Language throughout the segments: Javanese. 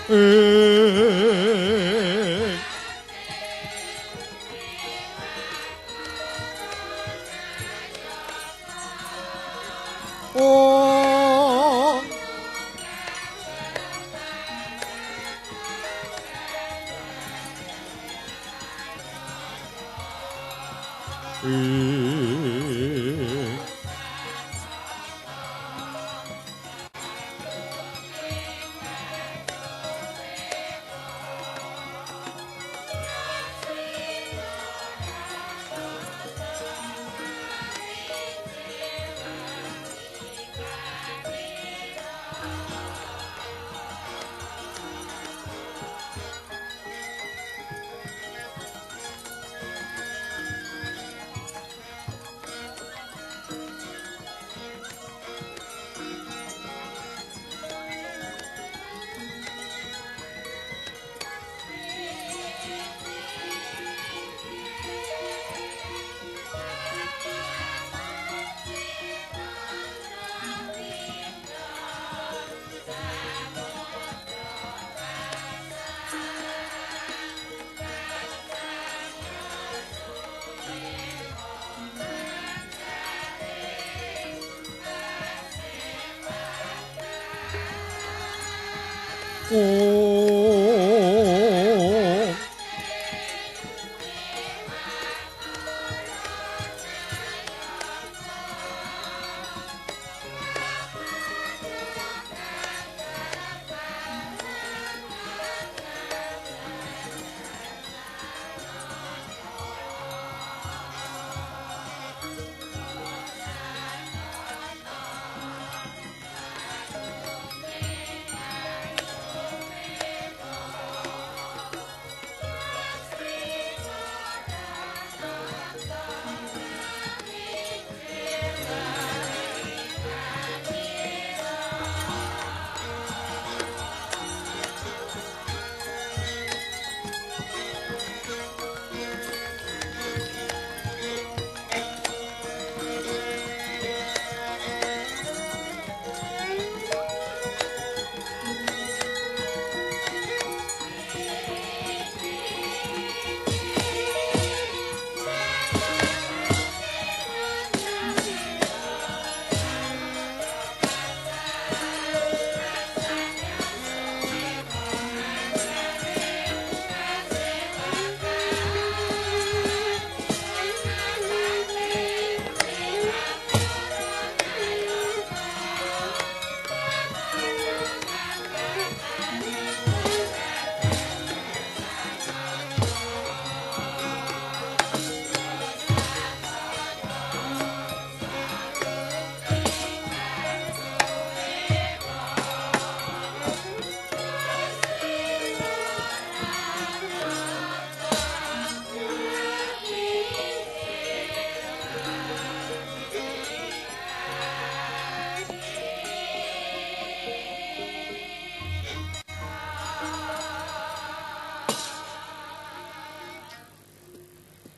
Oh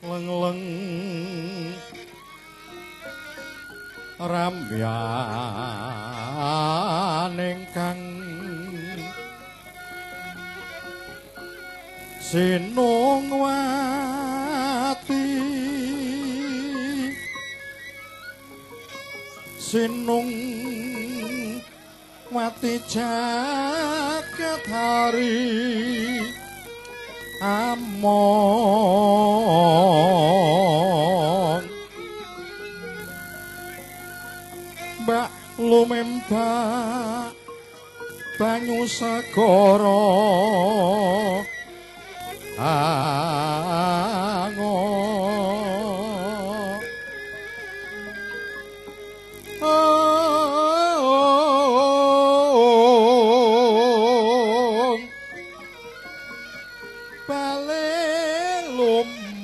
Leng-leng ramyaning kang sinungwati sinungwati jagat hari among mbak lumembak banyu segara ango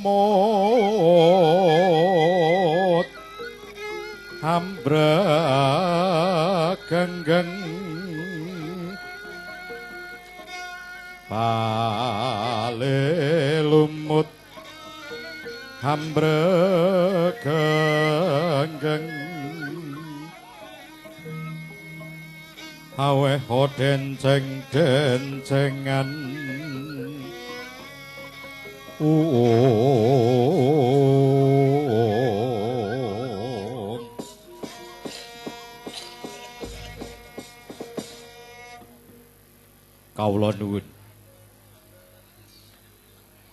lumut ambregenggeng pale lumut ambregenggeng. Aweh denceng-dencengan Kawula nuwun.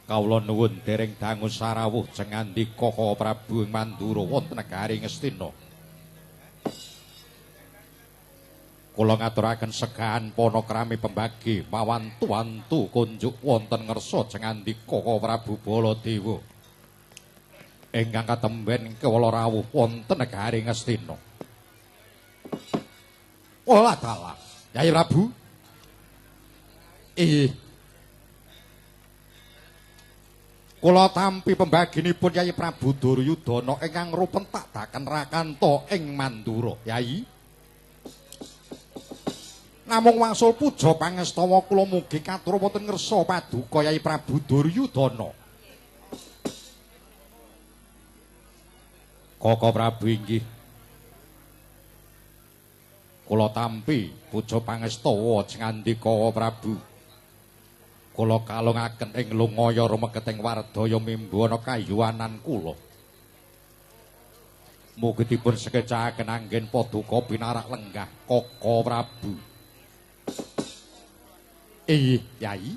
Kawula nuwun dereng dangu sarawuh jengandika Kaka Prabu ing Mandura wonten negari Ngastina. Kula ngaturaken segahan panakrami pembagi mawantu-wantu kunjuk wonten ngersa jengandika Kaka Prabu Baladewa ingkang katemben kewala rawuh wonten negari Ngastina. Olah dalah, Yai Prabu. Ih. Kula tampi pembaginipun Yai Prabu Duryudana ingkang rupentak daken rakanta ing Mandura, Yai. Namung wangsul puja pangestawa kula mugi katur wonten ngersa paduka Yai Prabu Duryudana. Kaka Prabu inggih. Kula tampi puja pangestawa jengandika Prabu. Kula kalungaken ing lungaya rumeketing wardaya mimbuana kayuwanan kula. Mugi dipun sekecaken anggen paduka pinarak lenggah Kaka Prabu. Ih, Yai.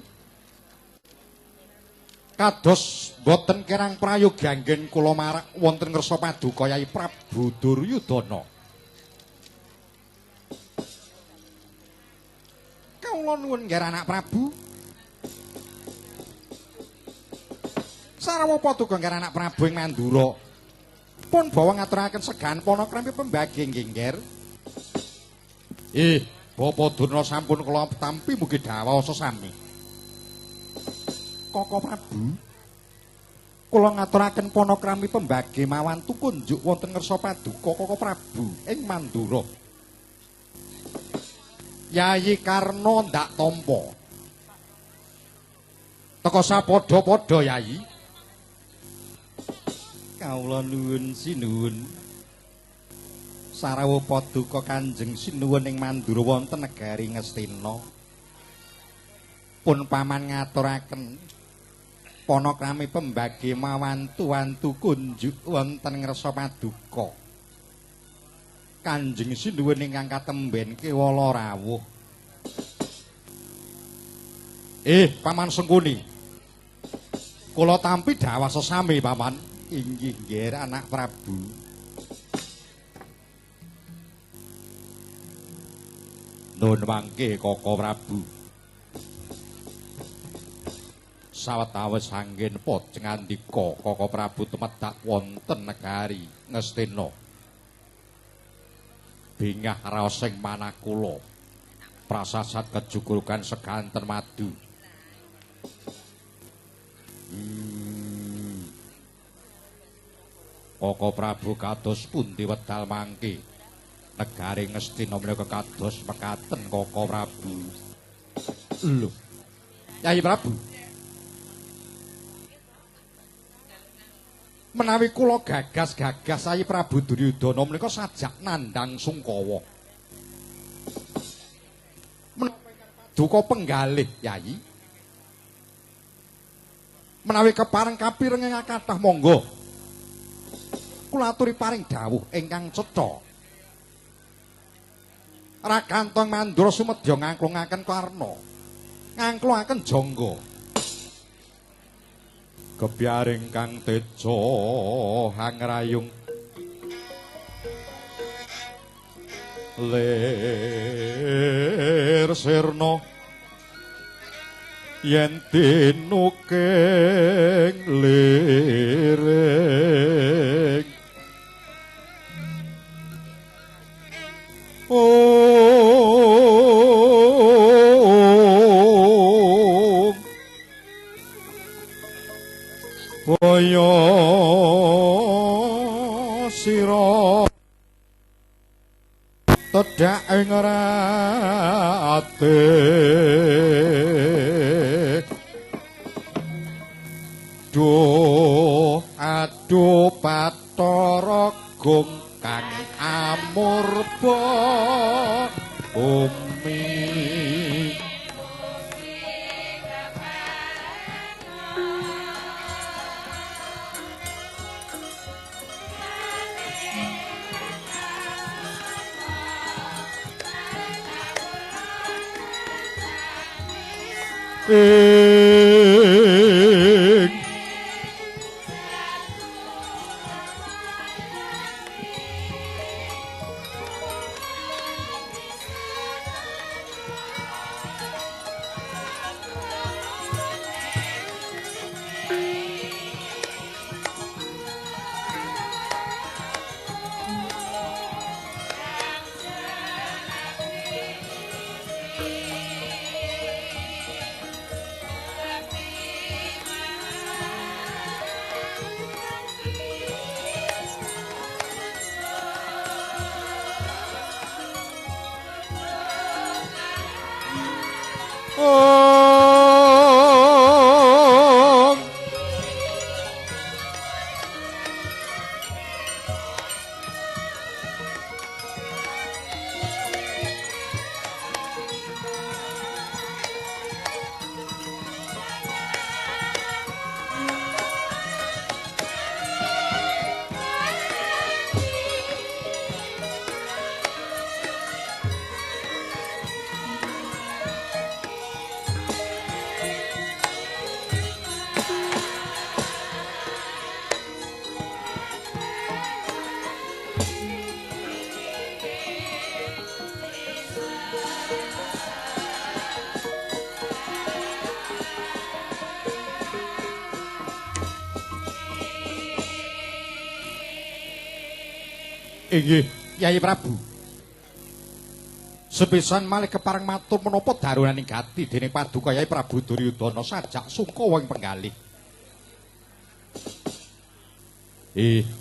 Kados boten kirang prayogi anggen kula marak wonten ngersa paduka Yai Prabu Duryudana. Kawula nuwun nggih anak Prabu. Sarawa paduka nggih anak Prabu ing Mandura. Pun bawa ngaturaken segahan panakrami pembagi nggih nggih. Ih, Bapa Durna sampun kula tampi mugi dawasa sami. Kaka Prabu, kula ngaturaken panakrami pembagi mawantu kunjuk wonten ngersa paduka Kaka Prabu ing Mandura. Yayi Karna ndak tampa. Teka sapadha-padha Yayi. Kawula nuwun sinuwun. Sarawuh paduka Kanjeng Sinuwun ing Mandura wonten negari Ngastina. Pun paman ngaturaken panakrami pembagi mawantu-wantu kunjuk wonten ngersa paduka. Kanjeng Sinuwun ingkang katemben kewala rawuh. Paman Sengkuni. Kula tampi dhawah sesami, Paman. Inggih nggih anak Prabu. Nun mangke Kaka Prabu. Sawetawis anggen pojengandika Kaka Prabu tumedak wonten negari Ngastina. Bingah raos ing manah kula. Prasasat kejugurugan seganten madu. Kaka Prabu kados pundi wedal mangke? Negari Ngastina menika kados mekaten Kaka Prabu. Lho. Yai Prabu. Menawi kula gagas-gagas Yai Prabu Duryudana menika sajak nandhang sungkawa. Menapa ingkang paduka penggalih, Yai? Menawi kepareng kapireng ingkang kathah monggo. Kula aturi paring dawuh ingkang cetha. Rakantong Mandura sumedya ngangklungaken Karna, ngangklungaken Jangga. Gebyaring kang teja hangrayung lir sirna yen tinuking liring. Om boyo sira tedhak ing rate duh aduh Bathara Gong kang amurba Bumi ing Inggih, Yayi Prabu. Sepisan malih kepareng matur menapa darunaning gati dening paduka Yayi Prabu Duryudana sajak sungkawa ing penggalih.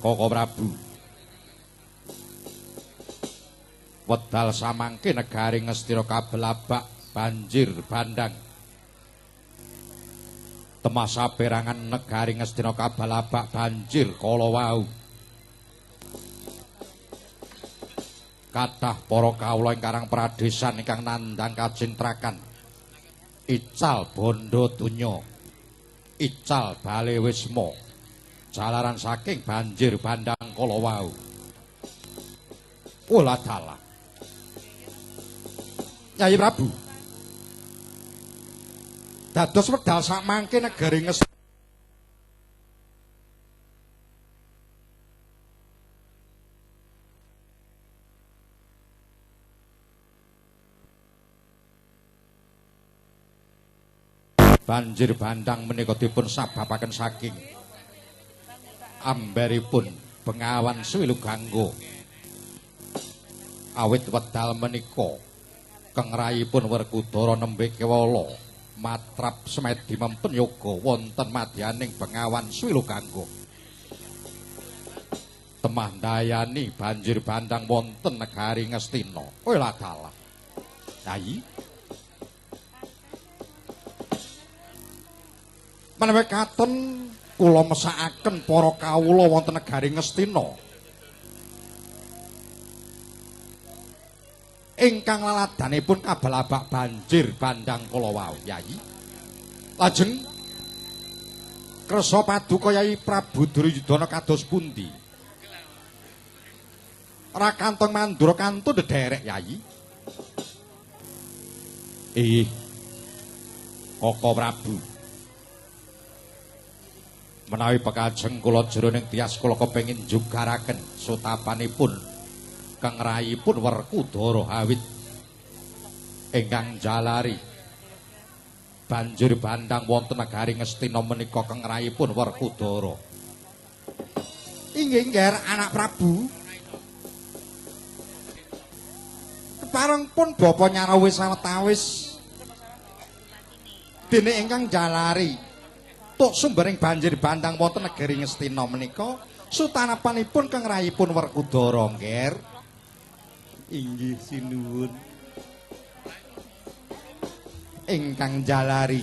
Koko Prabu. Wedal samangke negari Ngastina kabelabak banjir bandang. Temah saperangan negari Ngastina kabelabak banjir kala wau. Kathah para kawula ingkang pradesan ingkang nandhang kajentrakan. Ical bondo donya, ical bale wisma, jalaran saking banjir bandang kala wau. Ola dalah. Yayi Prabu. Dados wedal sakmangke negari Ngastina banjir bandang menika dipun sababaken saking amberipun Bengawan Swilugangga. Awit wedal menika kengrayipun Werkudara nembe kewala matrap semedi mempen yoga wonten madyaning Bengawan Swilugangga. Temah ndayani banjir bandang wonten negari Ngastina. Ola dalah. Yayi menawi katon kula mesakaken para kawula wonten negari Ngastina ingkang laladanipun kabalabak banjir bandang kala wau. Yayi, lajeng kersa paduka Yayi Prabu Duryudana kados pundi? Ora kantong mandura kantun dedherek Yayi. Koko Prabu, menawi pekajeng kula jroning tias kula kepengin jugaraken sutapanipun kengrayipun Werkudara awit ingkang jalari banjir bandang wonten negari Ngastina menika kengrayipun Werkudara. Inggih ngger anak Prabu. Kepareng pun bapa nyarawis sawetawis dene ingkang jalari tuk sumbering banjir bandang wonten negari Ngastina menika sutanapanipun kengrayipun Werkudara ngger. Inggih sinuwun. Ingkang jalari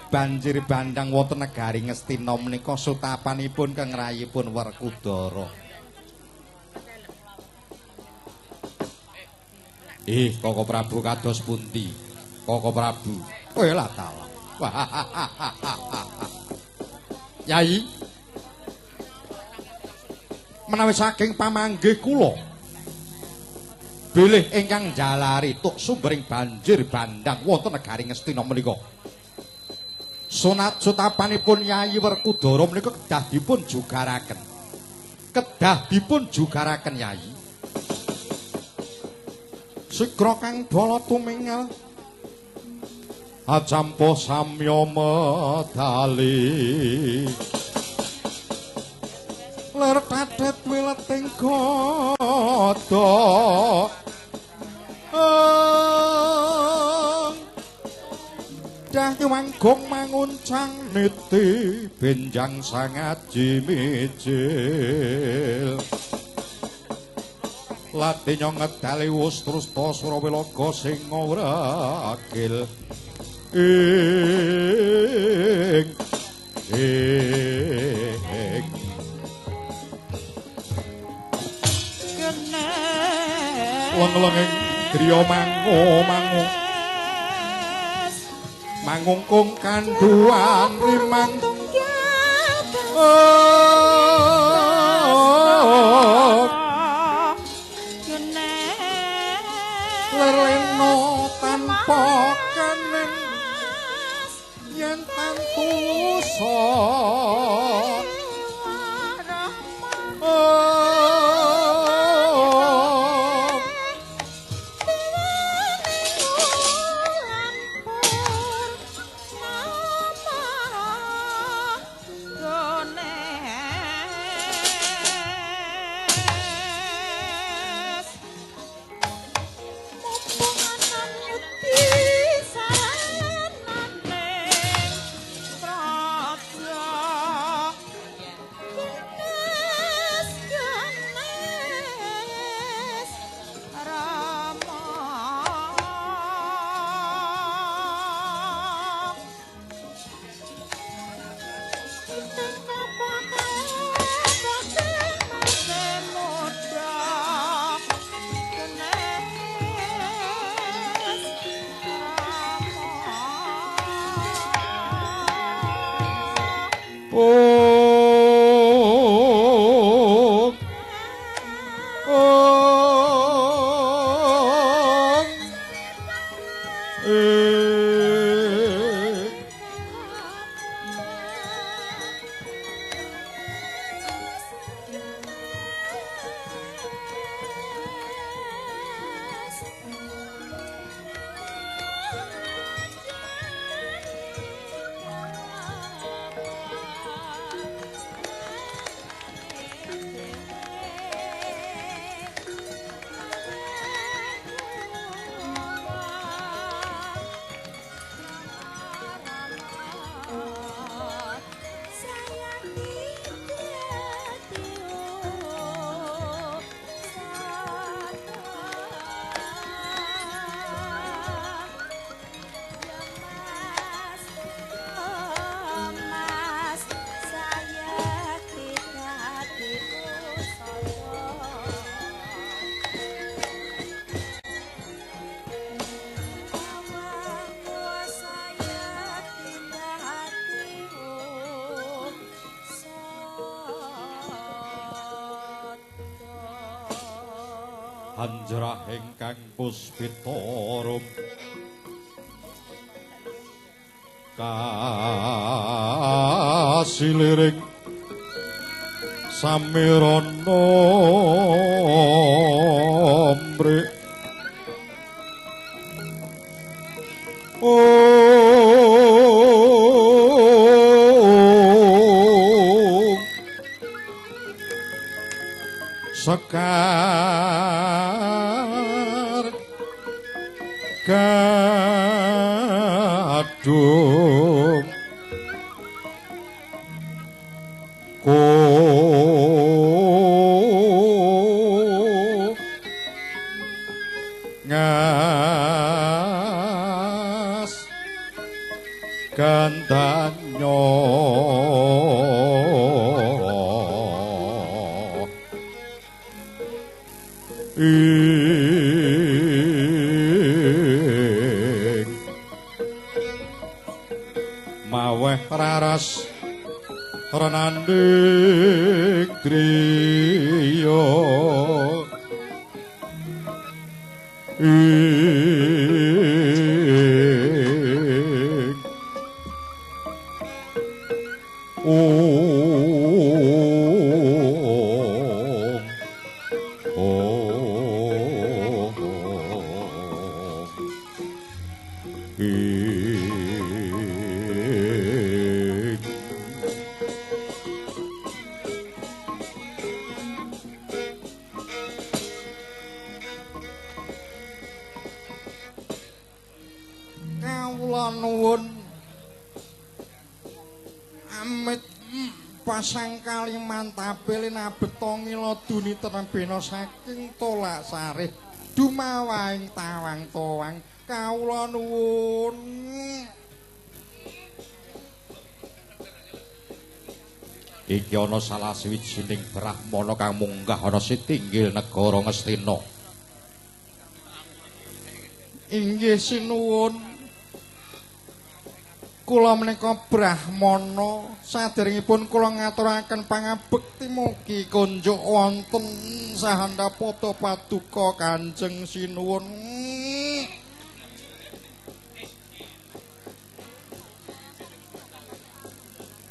banjir bandang wonten negari Ngastina menika sutapanipun kengrayipun Werkudara. Koko Prabu kados pundi? Koko Prabu. Kowe lah dalah. Yai, menawi saking pamanggih kula bilih ingkang njalari tuk sumbering banjir bandhang wonten negari Ngastina menika. Sunat sutapanipun Yayi Werkudara menika kedah dipun jugaraken. Kedah dipun jugaraken Yayi. Sigra kang bala tumingal acampa samya medali. Lir kathet wileting gada. Dah wanggung manguncang niti benjang sangaji mijil. Latinya ngedali wus trusta surawelaga sing ngwrakil. Ing ing leng-lenging griya mangu-mangu mangungkung kandhuwan rimang. Leleno tanpa kenen yen tantusa. Anjrah ingkang puspita rum kasiliring samirana mrik. Sekar gadung ko ngas gandanyo. Ing laras renanding driya ing ong ong ing. Kawula nuwun amit pasang kalimantabe linabeta ngila duni trembena saking tolak sarih dumawaing tawang towang. Kawula nuwun. Iki ana salah sawijining brahmana kang munggah ana sitinggil negara Ngastina. Inggih sinuwun. Kula menika brahmana, saderengipun kula ngaturaken pangabekti mugi kunjuk wonten sahandap pada paduka Kanjeng Sinuwun.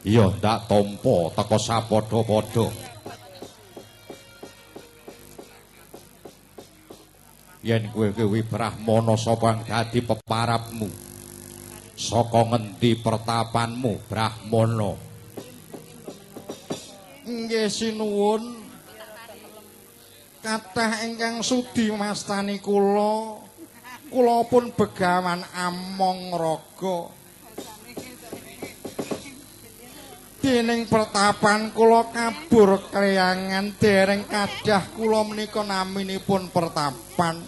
Iya, ndak tampa teka sapadha-padha. Yen kowe kuwi brahmana sapa kang dadi peparapmu? Saka ngendi pertapanmu, brahmana? Inggih sinuwun. Kathah ingkang sudi mastani kula. Kula pun Begawan Among Raga. Dening pertapan kula kabur kreyangan, dereng kadah kula menika naminipun pertapan.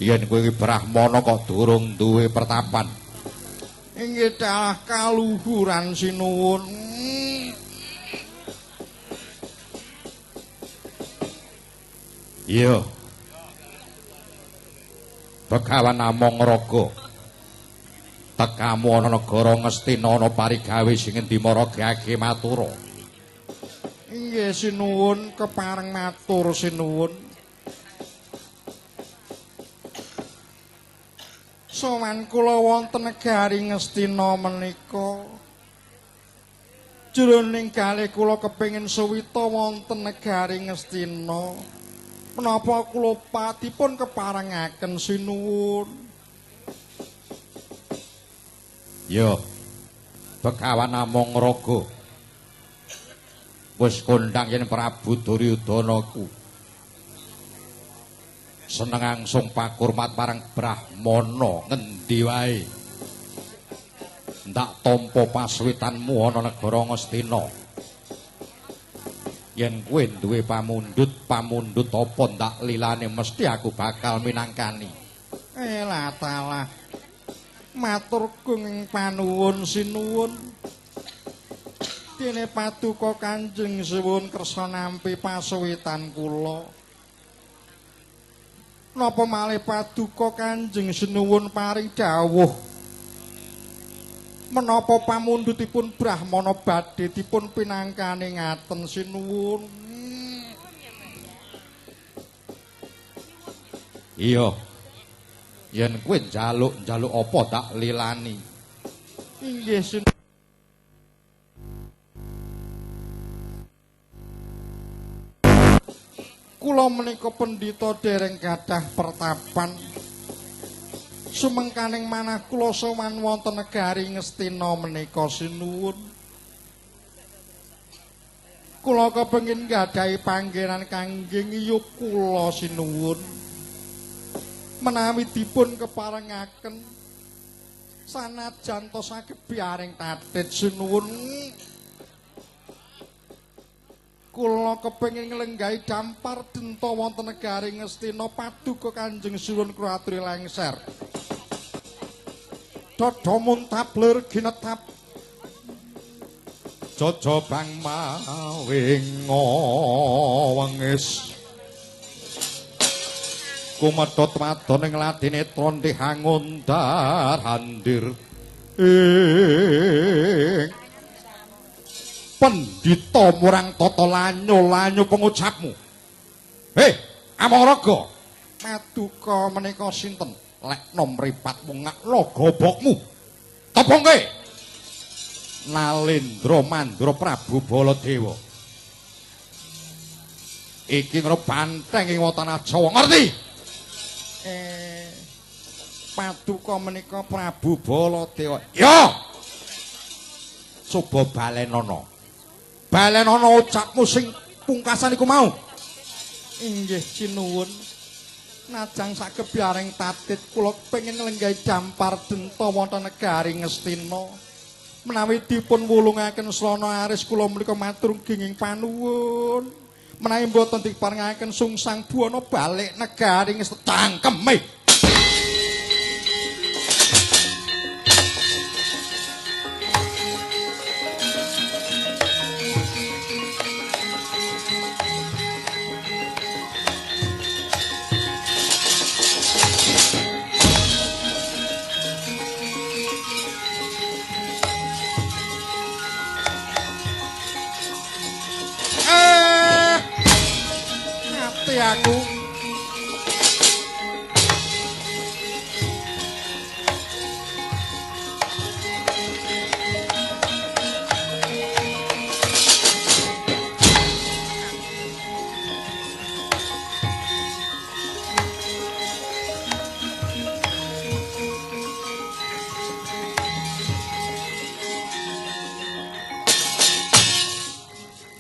Yen kowe iki brahmana kok durung duwe pertapan? Inggih dalah kaluhuran sinuwun. Iya. Begawan Among Raga, tekamu ana negara Ngastina ana parigawe sing endi mara gage matura? Inggih sinuwun, kepareng matur sinuwun. Sowan kula wonten negari Ngastina menika. Jroning kalih kula kepengin suwita wonten negari Ngastina. Menapa kula patipun keparengaken sinuwun? Ya, Begawan Among Raga, wis kondhang yen Prabu Duryudana ku seneng angsung pakurmat marang brahmana ngendi wae. Ndak tampa paswitanmu ana negara Ngastina. Yen kowe duwe pamundhut, pamundhut apa ndak lilane mesti aku bakal minangkani. Elah talah. Matur gunging panuwun sinuwun. Dene paduka Kanjeng Sinuwun kersa nampi pasuwitan kula. Napa malih paduka Kanjeng Sinuwun paring dawuh menapa pamundhutipun brahmana badhe dipun pinangkani ngaten sinuwun? Iya. Yen kowe njaluk-njaluk apa tak lilani. Inggih sinuwun. Kula menika pendhita dereng gadah pertapan. Sumengkaning manah kula sowan wonten negari Ngastina menika sinuwun. Kula kepengin gadahi panggenan kangge ngiyup kula sinuwun. Menawi dipun keparengaken sanajan to sagebyaring tatit sinuwun. Kula kepengin nglenggahi dampar denta wonten negari Ngastina paduka Kanjeng Sinuwun kula aturi lengser. Dada muntablir ginetap jajabang mawing wengis kumedhot wadon ing ladine tondhe hangundar handir. Ing pendhita murang tata lanyo-lanyo pengucapmu. Hei, Amongraga, paduka menika sinten? Lekno mripatmu ngaklo gobokmu. Tepungke. Nalendra Mandra Prabu Baladewa. Iki ngono banteng ing tanah Jawa, ngerti? Paduka menika Prabu Baladewa. Ya. Coba balenono. Balenono ucapmu sing pungkasan iku mau. Inggih sinuwun. Najang sagebyaring tatit kula pengin nglenggahi dampar denta wonten negari Ngastina. Menawi dipun wulungaken slana aris kula menika matur genging panuwun. Menawi mboten diparengaken sungsang buwana balik negari Ngastina cangkeme. Aku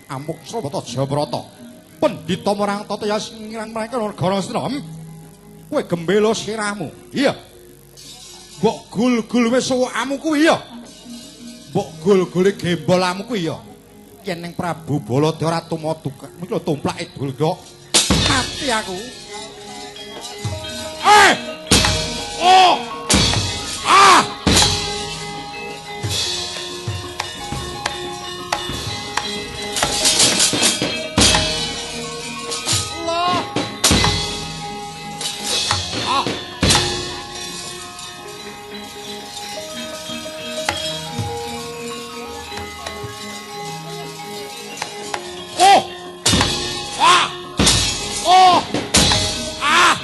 amuk Srabata Jayabrata. Pendhita marang tata ya ngirang mereka negara Ngastina. Kowe gembela sirahmu. Iya. Mbok gul-gul wis suwukmu kuwi ya. Mbok gul-gule gembolamu kuwi ya. Yen ning Prabu Baladewa ora tumatu, iki lho tumplake Durga. Mati aku. Eh! Oh! Ah! Oh! Ah!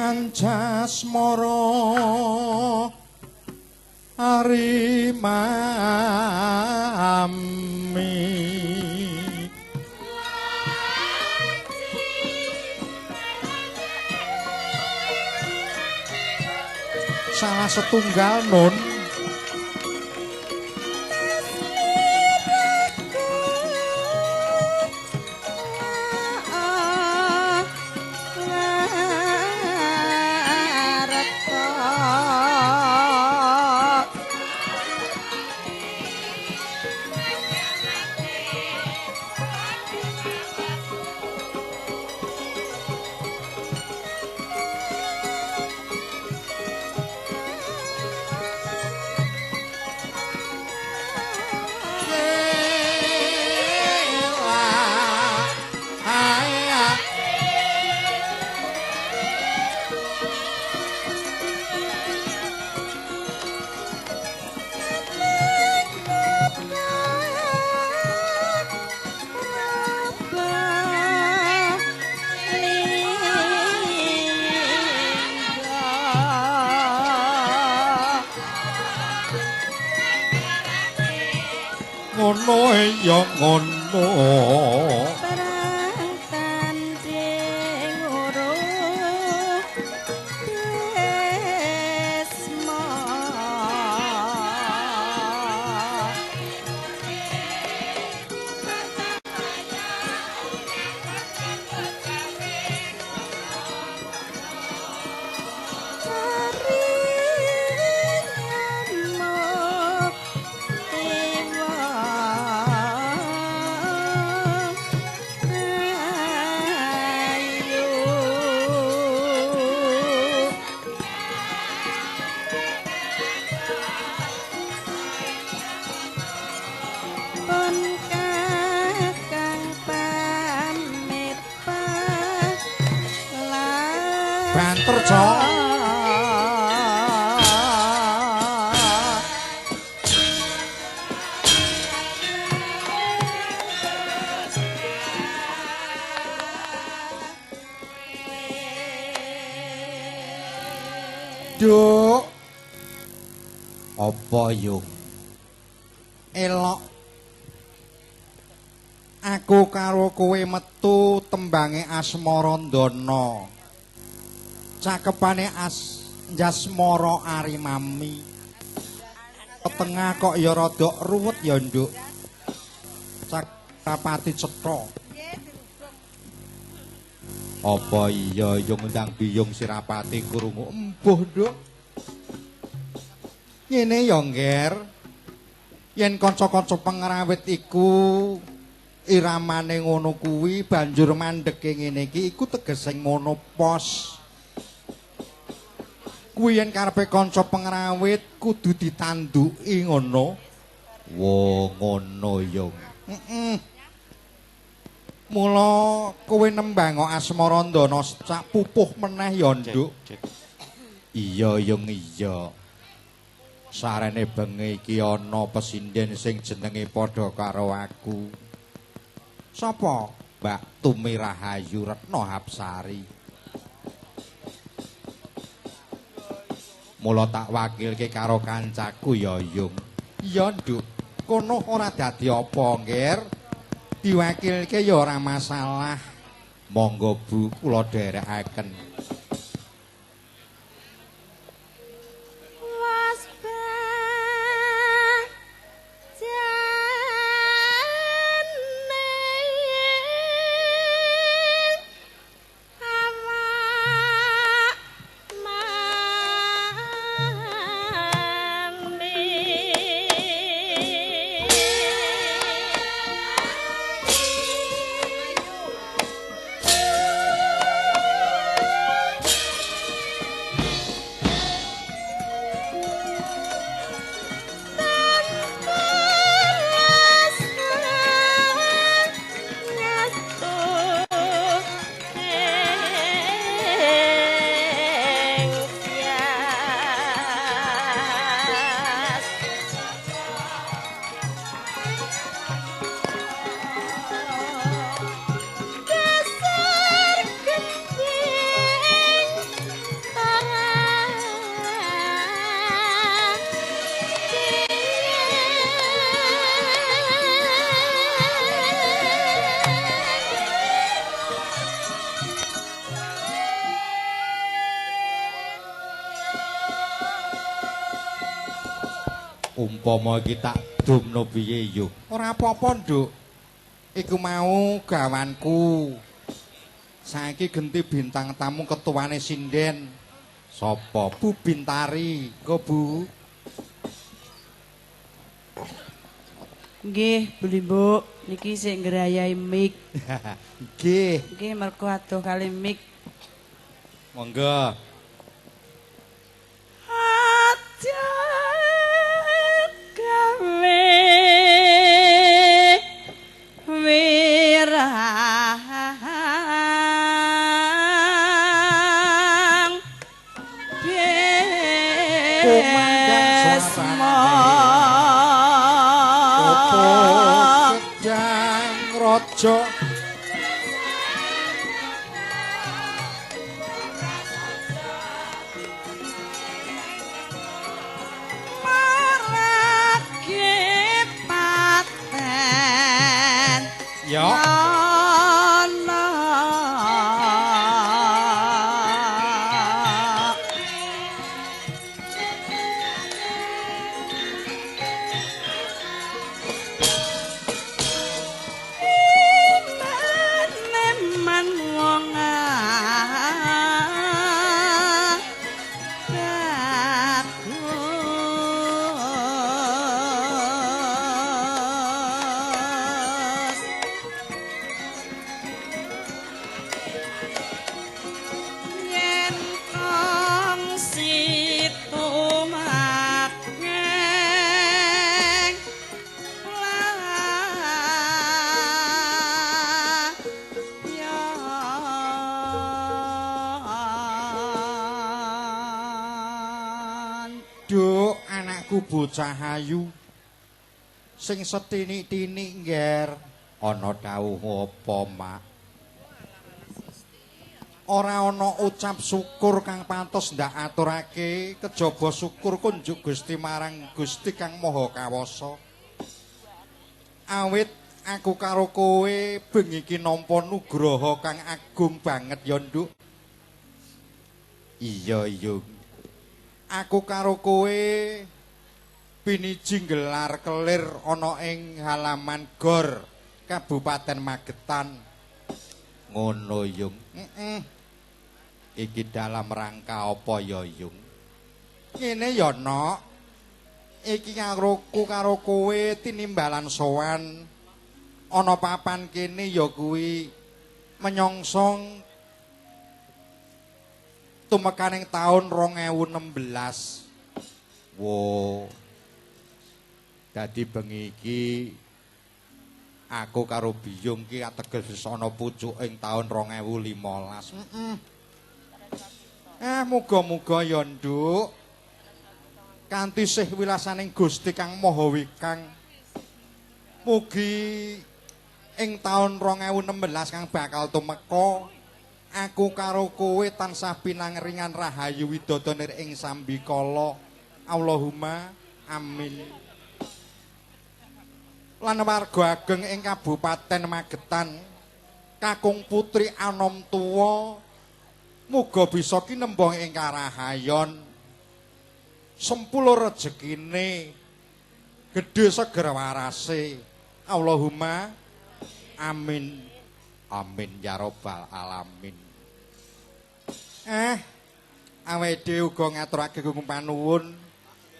Anjasmara Arimami. Salah setunggal nun. Ngono ya ngono. Perang tanding uruk desma. Banter, Cok. Duk. Apa yung? Elok. Aku karo kowe metu tembange Asmarandana. Cakepane Anjasmara Arimami. Petengah kok ya rada ruwet ya, Nduk. Rapati cetha. Apa iya yung ndang biyung sirapati krungu embuh, Nduk. Ngene ya, Ngger. Yen kanca-kanca pengrawit iku iramane ngono kuwi banjur mandheke ngene iki iku tegese monopos. Kuwi yen karepe kanca pengrawit kudu ditanduki ngono. Wo ngono ya. Heeh. Mula kowe nembang Asmarandana sak pupuh meneh ya, Nduk. Iya yung iya. Sarene bengi iki ana pesinden sing jenenge padha karo aku. Sapa? Mbak Tumi Rahayu Retno Hapsari. Mula tak wakilke karo kancaku ya, Yung. Iya, Nduk. Kono ora dadi apa, Ngger. Diwakilke ya ora masalah. Monggo Bu, kula dherekaken. Ayo. Umpama iki tak dumno piye yo? Ora apa-apa, Nduk. Iku mau gawanku. Saiki genti bintang tamu ketuane sinden. Sapa? Bu Bintari. Engko, Bu. Nggih, Bu Limbuk, niki sik ngrayai mik. Nggih. Nggih, mergo adoh kali mik. Monggo. Aja gawe wirang Kumandang Bisma. Opo gedang raja Marake paten ya ana. Iman wong bagus. Yen kongsi tumakeng layon. Duk, anakku bocah ayu sing setinik-tinik ngger. Ana dawuh apa, Mak? Ora ana ucap syukur kang pantes ndak aturake kejaba syukur kunjuk Gusti marang Gusti Kang Maha Kawasa. Awit aku karo kowe bengi iki nampa nugraha kang agung banget ya, Nduk. Iya, Yung. Aku karo kowe piniji gelar kelir ana ing halaman gor Kabupaten Magetan. Ngono, Yung. Heeh. Iki dalam rangka apa ya, Yung? Ngene ya, Nok. Iki karoku karo kowe tinimbalan sowan ana papan kene ya kuwi menyongsong tumekaning taun 2016. Wo. Dadi bengi iki aku karo Biyung ki ateges wis ana pucuk ing taun 2015. Heeh. Muga-muga ya, Nduk. Kanthi sih wilasaning Gusti Kang Maha Wikang. Mugi ing taun 2016 kang bakal tumeka aku karo kowe tansah pinangringan rahayu widodo nir ing sambikala. Allahumma amin. Lan warga ageng ing Kabupaten Magetan, kakung putri anom tuwa muga bisa kinembong ing karahayon. Sempulur rejekine, gedhe seger warase. Allahumma amin. Amin ya robbal alamin. Awake dhewe uga ngaturake agung panuwun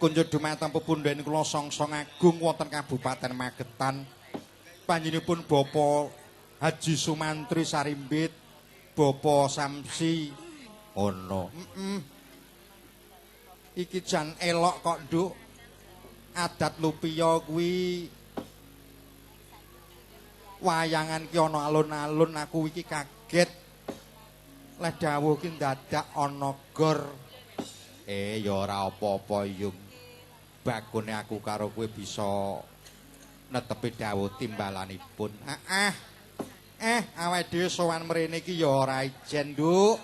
kunjuk dumateng pepundhen kula songsong agung wonten Kabupaten Magetan. Panjenenganipun Bapak Haji Sumantri Sarimbit, Bapak Samsi. Ngono. Heeh. Iki jan elok kok, Nduk. Adat Lupiya kuwi wayangan ki ana alun-alun, aku iki kaget. Leh dawuh ki ndadak ana gor. Ya ora apa-apa, Yung. Bakune aku karo kowe bisa netepi dawuh timbalanipun. Awake dhewe sowan mrene iki ya ora ijen, Nduk.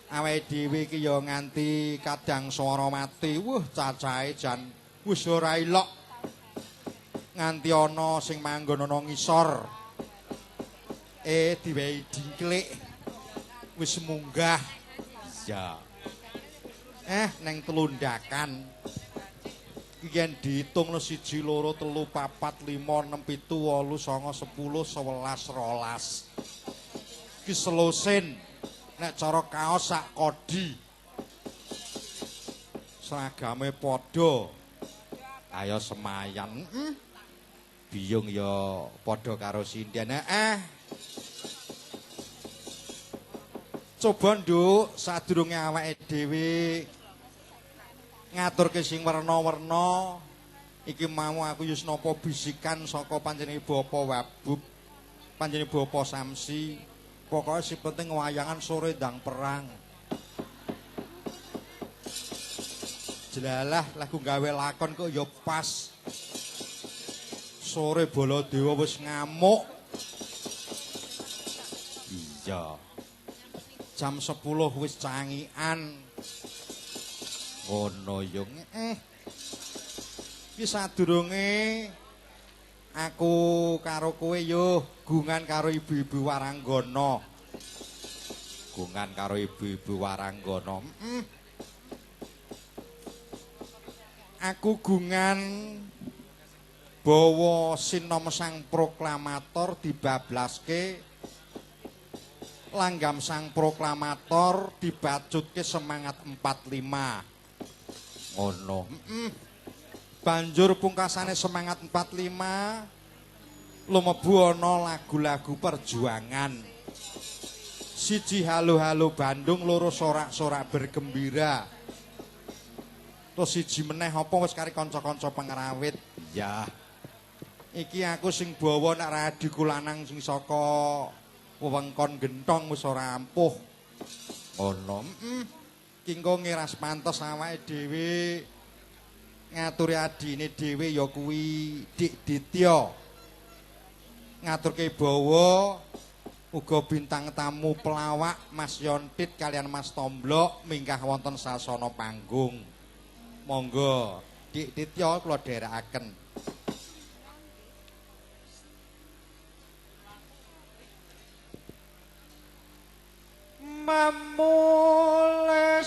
Awake dhewe iki ya nganti kadang swara mati. Wuh, cacahe jan wis ora ilok. Nganti ana sing manggon ana ngisor. Diwehi dingklik. Wis munggah. Iya. Neng telundakan. Iki yen diitung 1 2 3 4 5 6 7 8 9 10 11 12. Iki selosen nek cara kaos sak kodi. Seragame padha. Ayo semayan. Biyung ya padha karo sinden. Coba nduk sadurunge awake dhewe ngaturke sing werna-werna iki mau aku yus napa bisikan saka panjenengan Bapak Wabub, panjenengan Bapak Samsi. Pokoke sing penting wayangan sore ndang perang. Jelalah lagu gawe lakon kok ya pas. Sore Baladewa wis ngamuk. Iya. Jam 10 wis cangikan. Ngono yo. Iki sadurunge aku karo kowe yo gungan karo ibu-ibu waranggana. Gungan karo ibu-ibu waranggana. Aku gungan bawa sinom sang proklamator dibablaske, langgam sang proklamator dibacutke semangat 45. Ngono. Banjur pungkasane semangat 45 lumebu ana lagu-lagu perjuangan. Siji halo-halo Bandung, loro sorak-sorak bergembira. Terus siji meneh apa wis kari kanca-kanca pengrawit. Ya. Iki aku sing bawa nek ra adhiku lanang sing saka wewengkon Gentong wis ora ampuh. Ngono. Ki engko ngiras pantes awake dhewe ngaturi adine dhewe ya kuwi Dik Ditya. Ngaturke bawa uga bintang tamu pelawak Mas Yontit kalian Mas Tomblok minggah wonten sasana panggung. Monggo Dik Ditya kula dherekaken. Mamule